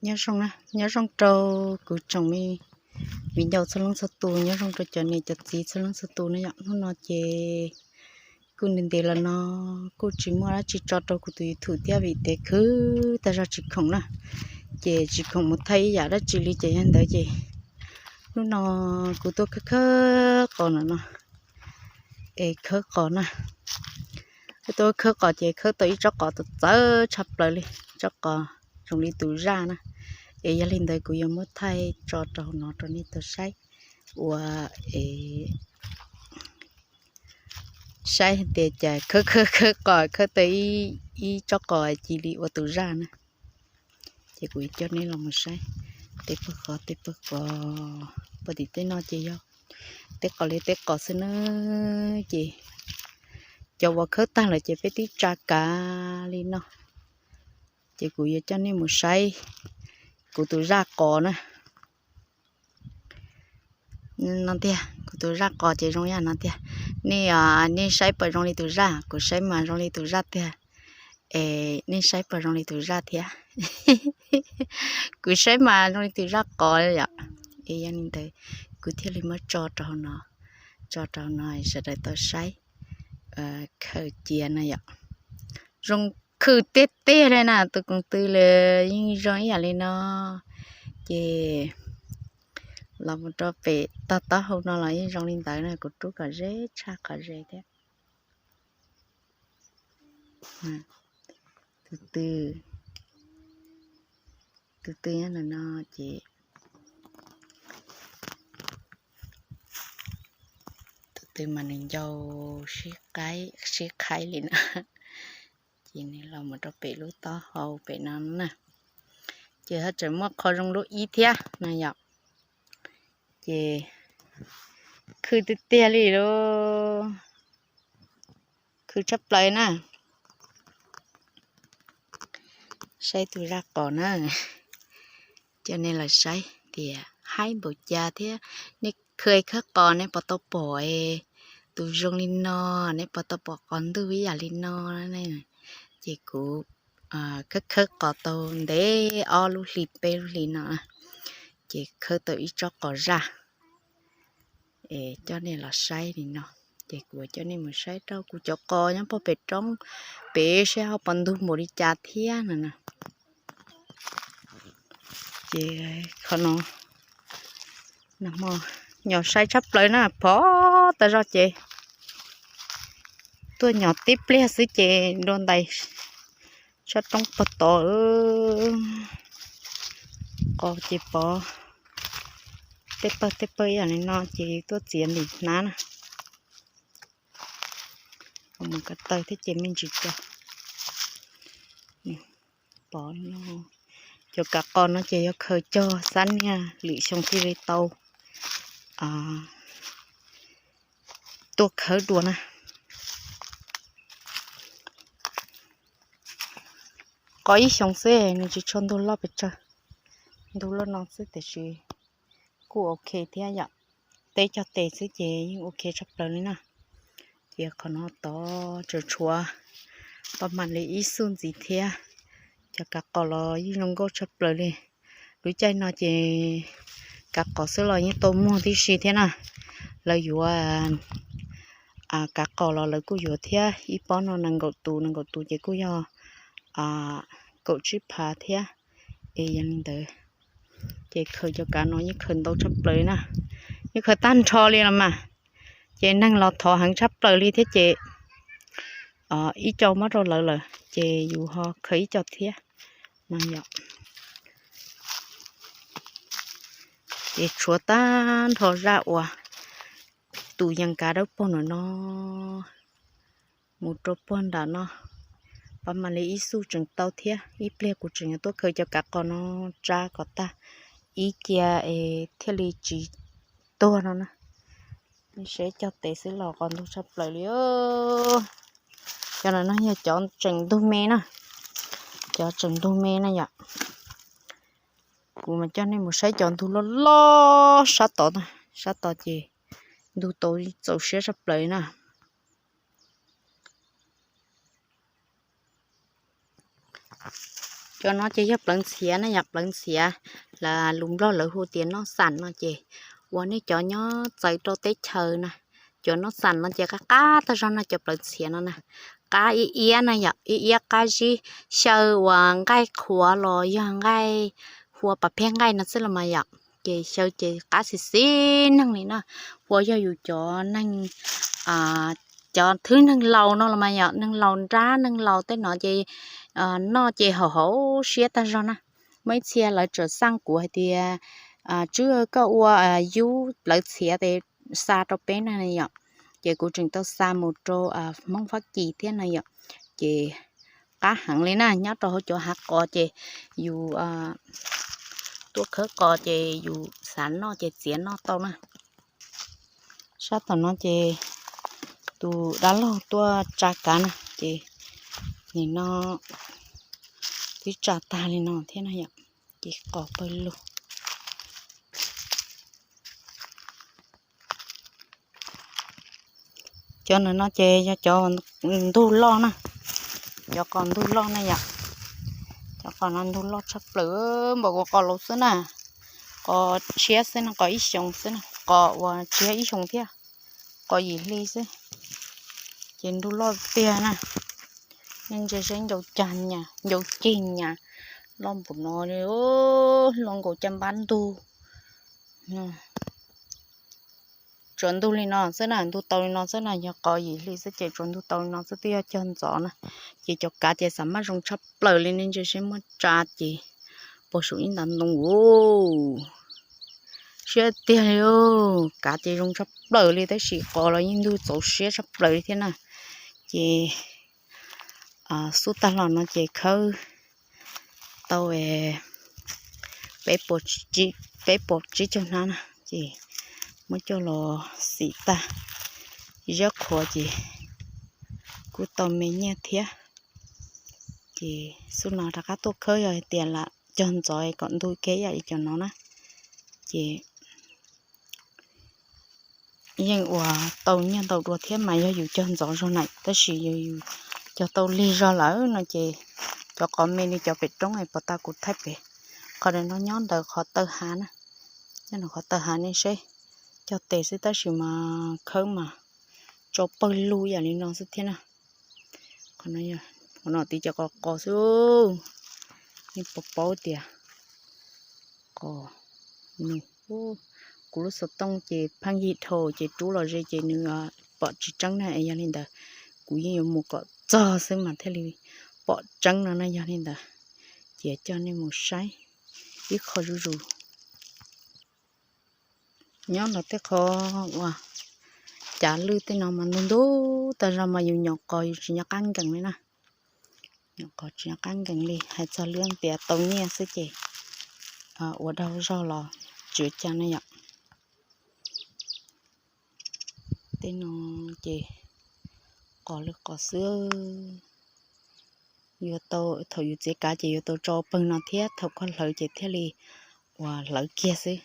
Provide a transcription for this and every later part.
Nyob zoo na, nyob zoo rau kuv tsoom me viv ncaus txhua leej txhua tus, nyob zoo rau cov niam cov txiv txhua leej txhua tus na yom. Hnub no ces kuj ntev ntev los no kuj tsis muaj dab tsi tso rau kuv tus YouTube thiab vim tias khwv tag zog tsis khoom na, ces tsis khoom mus thaij ib yam dab tsi li ces yog ntawd ces hnub no kuv tuaj khawb khawb qos no no, es khawb qos na. Tuaj khawb qos ces khawb tau ib tsob qos txawv tshaj plaws li, tsob qos zoo li tus zaj na. Es yog li ntawd kuv yuav muab thaij tso rau no rau nej tau saib ua es saib hais tias cas khawb khawb khawb qos khawb tau ib tsob qos cia li ua tus zaj na. Ces kuv coj nej los mus saib tej pawg qos, tej pawg qos puag tim tej no ces yog tej qos li tej qos xwb na. Ces cov uas khawb tag lawm ces peb twb tsa kav li no. Ces kuv yuav coj nej mus saib kuv tus zaj qos na. No tiag, kuv tus zaj qos ces zoo yam no tiag. Nej, nej saib puas zoo li tus zaj? Kuv saib mas zoo li tus zaj tiag. Es nej saib puas zoo li tus zaj thiab? Kuv saib mas zoo li tus zaj qos yom. Es yog li ntawd kuv thiaj li muab tso rau no, tso rau no sawv daws tau saib. Khaws cia no yom. Zoo khwv tiag tiag li na, tus koom tw lawm yeej zoo ib yam li no. Ces los mus rau pem tog taub hau no los yeej zoo li ntawd na, kuv rub kom ze tshaj qhov ze thiab. Tus tw, tus tw nyob ntawm no ces tus tw mas nws ncau sib qaib li na. Ces nws los mus rau pem lub taub hau pem no na. Ces ho tseem muaj qhov zoo lub ib thiab no yom. Ces khwv tiag tiag li lauj, khwv tshaj plaws na. Saib tus zaj qos na, coj nej los saib tias haib npaum cas thiab. Nej khwv khawb qos nej puas tau pom tus zoo li no, nej puas tau pom qos ntug ib yam li no? Ces kuv khawb khawb qos tau ntev ob lub hlis peb lub hlis no, ces khawb tau ib tsob qos zaj. Es coj nej los saib li no, ces kuv coj nej mus saib rau kuv cov qos nyob puag pem roob pem seb ho puas ntug npaum li cas thiab no na. Ces qhov no nag hmo nyom sai tshaj plaws na, phov tas zog ces tuaj nyom tib pliag xwb ces dua ntais sab roob puag tod. Qos ces pov tej pawg tej pawg ib yam li no ces tuaj txiav ntim hnab na. Mus ko taw thiab ces me ntsis cog. Pov no, cov kav qos no ces yog khaws cog xab niag lwm xyoo thiaj li tau tuaj khawb dua na. Qos ib xyoos xwb nws tsis tshua ntug loj pes tsawg, ntug loj no xwb tiam sis kuj ok thiab yom. Teb cog tes xwb ces yeej ok tshaj plaws li na. Ces qhov no tod tseem tshuav pab mam li ib xub ntxiv thiab. Cov kav qos los yeej zoo nkauj tshaj plaws li. Lub caij no ces kav qos xwb los yeej tau muag tib si thiab na. Lawv yuav kav qos los lawv kuj yuav thiab, ib pob no nees nkaum tus, nees nkaum tus ces kuj yog kaum tsib phav thiab. Es yog li ntawd ces khaws cov kav no yeej khaws ntau tshaj plaws li na, yeej khaws tag nrho li los mas. Ces neeg los thov heev tshaj plaws li thiab ces ib co muab rau lawv lawm ces yus ho khaws ib co thiab no yom. Ces tshuav tag nrho zaj uas tus yees kav dawb paug ntawm no mus rau puag nram no, pab mam li ib xub tseem tau thiab. Ib pliag kuv tseem yuav tuaj khaws cov kav qos no tsa kom tag ib cia es thiaj li tsis tuag no na. Seb cog tes xwb los qos ntug tshaj plaws li. Cov no no yog cov tseem ntug me na, cov tseem ntug me na yom. Kuv mas coj nej mus saib cov ntug loj loj sab tod, sab tod ces ntug tau txaus siab tshaj plaws na. Cov no ces yog plawv ntxhiav na yom, plawv ntxhiav, lus Nplog lawv hu tias noj xam no ces uas nej cov nyob txawv rau teb chaws na, cov noj xam no ces qab qab tag zog no, cov plawv ntxhiav no na, qab iab iab na yom, iab iab qab zib, xyaw uas nqaij qhuav los yog nqaij hua pas phej nqaij no xwb los mas yom, ces xyaw ces qab xis xis neeg li na. Hua yog yus cov neeg, cov thwb neeg laus no los mas yom, neeg laus nrab neeg laus tej no ces noj ces haum haum siab tag zog na. Muaj ib txhia lawv tseem xaj kuv hais tias, Tswb, koj ua yub plawv ntxhiav tes xa rau peb na yom. Ces kuv tseem tau xa mus rau Hmoob Fab Kis thiab na yom. Ces qab heev li na, nyob rau hauv cov hav qos ces yus tuaj khawb qos ces yus xav noj ces txiav noj tau na. Sab tom no ces tus dab laug tuaj tsa kav na ces nim no twb tsa tag li no thiab na yom, ces qos pawg lug. Cov ntawm no ces yog cov ntug loj na, cov qos ntug loj na yom. Cov qos no ntug loj tshaj plaws, npaum nkaus qos laus xwb na, qos tshiab xwb no, qos ib xyoos xwb na, qos uas tsis yog ib xyoos thiab, qos yim hli xwb, ces ntug loj tiag na. Nej ntsia seb ncau cag nyas, ncau ceg nyas, loj npaum no li, loj nkaus caj npab ntug. Tsuas ntug li no xwb na, ntug tau li no xwb na, yog qos yim hli xwb ces tsuas ntug tau li no xwb, twb yog cog ntxov na. Ces cov kav ces xav maj zoo tshaj plaws li, nej ntsia seb muab tsa ces pos saum ib ntav ntoo. Siab tiag li, kav ces zoo tshaj plaws li tab sis qos los yeej ntug txaus siab tshaj plaws li thiab na. Ces xub tag los no ces khawb tau peb puas tsib caug hnab na, ces muab coj los xim tag, ziab qhuav ces kuj tau me nyiaj thiab. Ces xub no rov qab tuaj khawb, yog hais tias lam cog ntxov kom ntug kiag ib yam li cov no na, ces yeej ua tau nyiaj ntau dua thiab mas yog yus cog ntxov zog na, tab sis yog yus cog tau lig zog lawm no ces cov qos me li cov pem roob es puas tas kuv thaij pem. Qhov ntawm no nyob ntawm qhov taw hav na, nyob ntawm qhov taw hav nej seb, cog tes xwb tab sis mas khawb mas tsau pawg lug yam li no xwb thiab na. Qhov no, qhov no tib cov qos qos xwb, nej puas paub tias qos nug. Kuv lub xov tooj ces pheej yig dhau ces rub los ze ces nws pom tsis tseeb na, yog li ntawd kuv yeej yuav mus kom txog xwb mas thiaj li pom tseeb no na. Yog li ntawd ces coj nej mus saib ib qho zuj zus. Nyob los tej qhov uas cav lwj tej no mas ntug ntug tag zog mas yus nyom qos yus tsis nco qab nkees li na. Nyom qos tsis nco qab nkees li, hais txog lub tias tau nyiaj xwb ces ua daug zog los tsis ua cas na yom. Tej no ces qos lwj qos xwb. Yuav tau, thaum yus txiav kav ces yuav tau tso pawg no thiab, thaum koj hlawv ces thiaj li uas hlawv kiag xwb.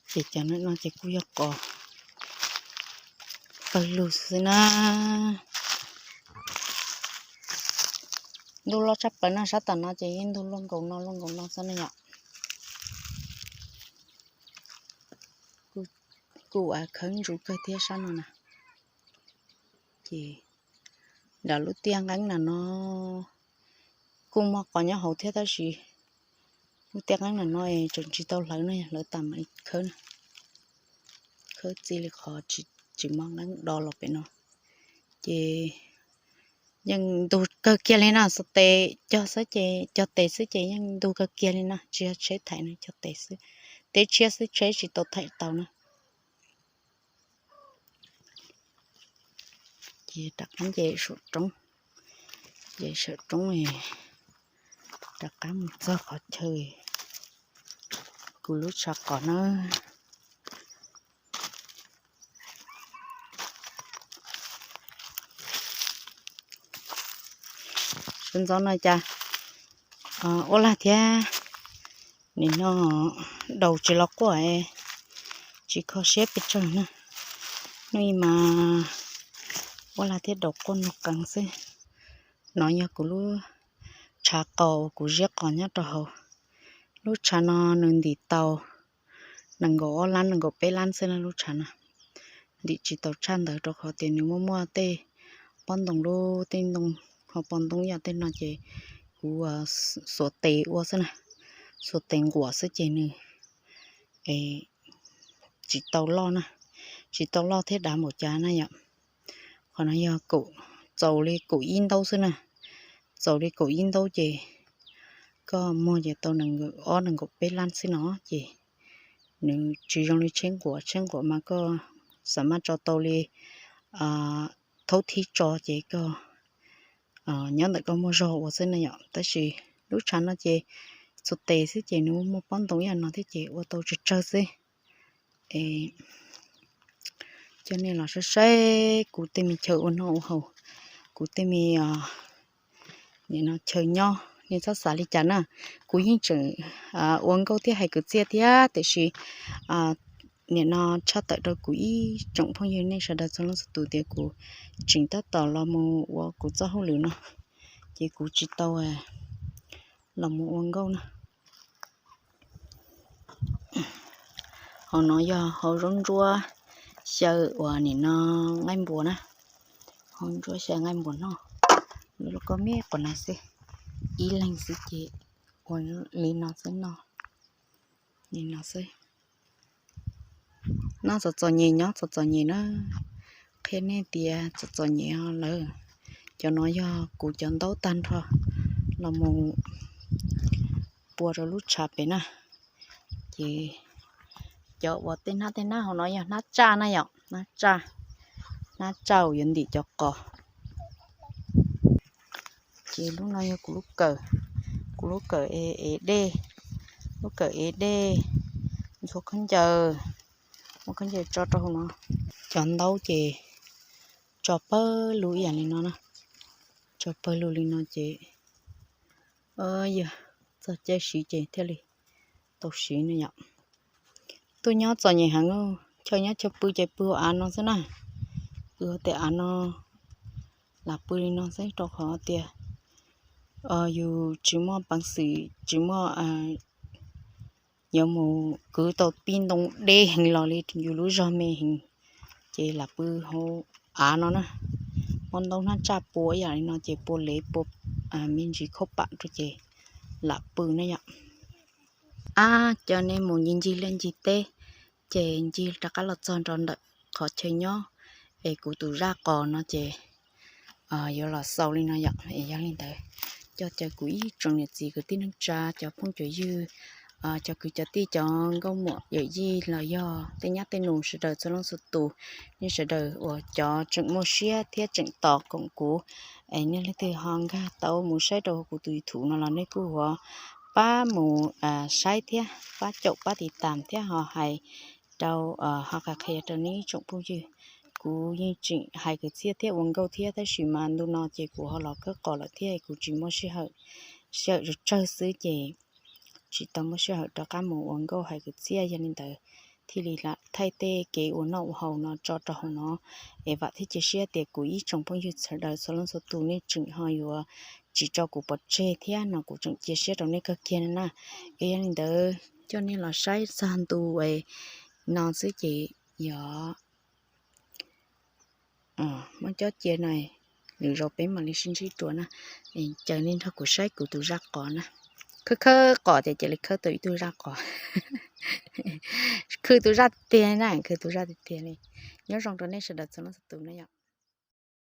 Ces cov no ces kuj yog qos pawg lug xwb na. Ntuj loj tshaj plaws no, sab tom no ces yeej ntuj loj nkaus no loj nkaus no xwb na yom. Kuj ua khawb ntsuv kawg thiab sab no na. Ces nram lub tiaj nqeeb na no kuj muaj qos nyob hauv thiab tab sis lub tiaj nqeeb na no es tseem tsis tau hlawv na, hlawv tas mam li khawb na. Khawb txij li qhov tsis muaj nqeeb do los pem no. Ces yeej ntug kawg kiag li na, xov tes cog xwb ces, cog tes xwb ces yeej ntug kawg kiag li na, tsis yog tsheb thaiv na, cog tes xwb. Teb tshiab xwb, tsheb tsis tau thaiv tau na. Ces rov qab nce saum roob, nce saum roob, rov qab mus txog qhov chaw kuv lub tshav qos na. Sawv ntxov no cas ua lag thiab, nim no daus tsis los quaj, tsis kho siab pes tsawg na. Hnub ib mas ua lag thiab daus quaj nug qees xwb. No yog kuv lub tshav qaus kuv ziab qos nyob rau hauv. Lub tshav no nws ntim tau nees nkaum ob lab nees nkaum peb lab xwb na lub tshav no. Ntim tsis tau tshaj ntawd rau qhov tias nws muaj muaj tej pob ntoo lub tej ntoo ho pos ntoo yam tej no ces kuv xuas tes ua xwb na, xuas tes nquam xwb ces nws tsis tau loj na, tsis tau loj thiab dav npaum cas na yom. Qhov no yog txaus li kaum ib ntaub xwb na, txaus li kaum ib ntaub ces koj muag ces tau nees nkaum ob nees nkaum peb lab xwb no ces nws tsis zoo li tsheb nquam, tsheb nquam mas koj xam maj tso tau li thaub thib tso ces koj nyob ntawm koj muaj zog ua xwb na yom. Tab sis lub tshav no ces txhua tes xwb ces nws muaj pob ntoo ib yam no thiab ces ua tau tsawg tsawg xwb. Coj nej los saib saib kuv tej me chaw ua noj ua haus, kuv tej me nim no chaw nyob, nej txhob xav li cas na. Kuv yeej tseem ua nkauj thiab hais kwv txhiaj thiab tiam sis nim no tshaj tawm rau kuv ib tsoom phooj ywg nej sawv daws txhua leej txhua tus tias kuv tseem tab tom los mus ua kuv txoj hauj lwm no ces kuv tsis tau los mus ua nkauj na. Hauv no yog hauv zaub ntsuab xyaw uas nim no nqaij npua na, hauv ntsuab xyaw nqaij npua noj. Lub koj me quas no xwb, ib leeg xwb ces ua li no xwb no, li no xwb. Noj txom txom nyem nyob txom txom nyem na, qhia nej tias txom txom nyem lawm. Cov no yog kuv cov ntaub tag nrho los mus pua rau lub tshav pem na. Ces cov uas tej hnab tej hnab hauv no yog hnab tsaj na yom, hnab tsaj, hnab tsaj uas yuav ntim cov qos. Ces lub no yog kuv lub kawm, kuv lub kawm ev dej, lub kawm ev dej, ntxhua khaub ncaws, muab khaub ncaws tso rau hauv no. Cov ntaub ces tso pawg lug ib yam li no na, tso pawg lug li no ces yog txog caij siv ces thiaj li tau siv na yom. Tuaj nyob txom nyem heev, chaw nyob chaw pw ces pw hauv av no xwb na, pw hauv tej av no, lam pw li no xwb rau qhov tias yus tsis muaj peev xwm, tsis muaj, yuav mus kwv tau pib ntoo deb heev los li yus lub zog me heev, ces lam pw hauv av no na. Pob ntaub hnab tsaj pua ib yam li no ces pua lev pua me ntsis khaub pam rau ces lam pw na yom. Ab, coj nej mus ncig ncig liaj ncig teb, ces ncig rov qab los txog nrho ntawm qhov chaw nyob es kuv tus zaj qos no ces yuav los xaus li no yom. Es yog li ntawd, coj caw kuv ib tsoom niam txiv kwv tij neej tsa, cov phooj cov ywg, cov kwv cov tij, cov nkauj muam yawm yij los yog tej nyab tej nus sawv daws txhua leej txhua tus, nej sawv daws uas cov tseem muaj siab thiab tseem tos koom kuv, es nej leej twg ho nkag tau mus saib rau kuv tus YouTube no los nej kuj ho pab mus saib thiab pab caum pab tiv tam thiab ho hais rau, ho qhia qhia rau nej ib tsoom phooj ywg. Kuv yeej tseem hais kwv txhiaj thiab ua nkauj thiab tab sis mas ntu no ces kuv ho los khawb qos lawm thiab kuv tsis muaj sij hawm, sij hawm tsawg tsawg xwb ces tsis tau muaj sij hawm rov qab mus ua nkauj hais kwv txhiaj. Yog li ntawd thiaj li lam thaij tej kev ua noj ua haus no tso rau hauv no, es vam thiab cia siab tias kuv ib tsoom phooj ywg sawv daws txhua leej txhua tus nej tseem ho yuav tsis tso kuv pov tseg thiab no kuv tseem cia siab rau nej kawg kiag na. Es yog li ntawd coj nej los saib txog ntu no xwb ces yog muab cob cia no, lwm zaus peb mam li sib ntsib dua na. Caw nej nrog kuv saib kuv tus zaj qos na. Khawb khawb qos ces cia li khawb tau ib tug zaj qos. Khwv tus zaj tiag tiag na, khwv tus zaj tiag tiag li. Nyob zoo rau nej sawv daws txhua leej txhua tus na yom.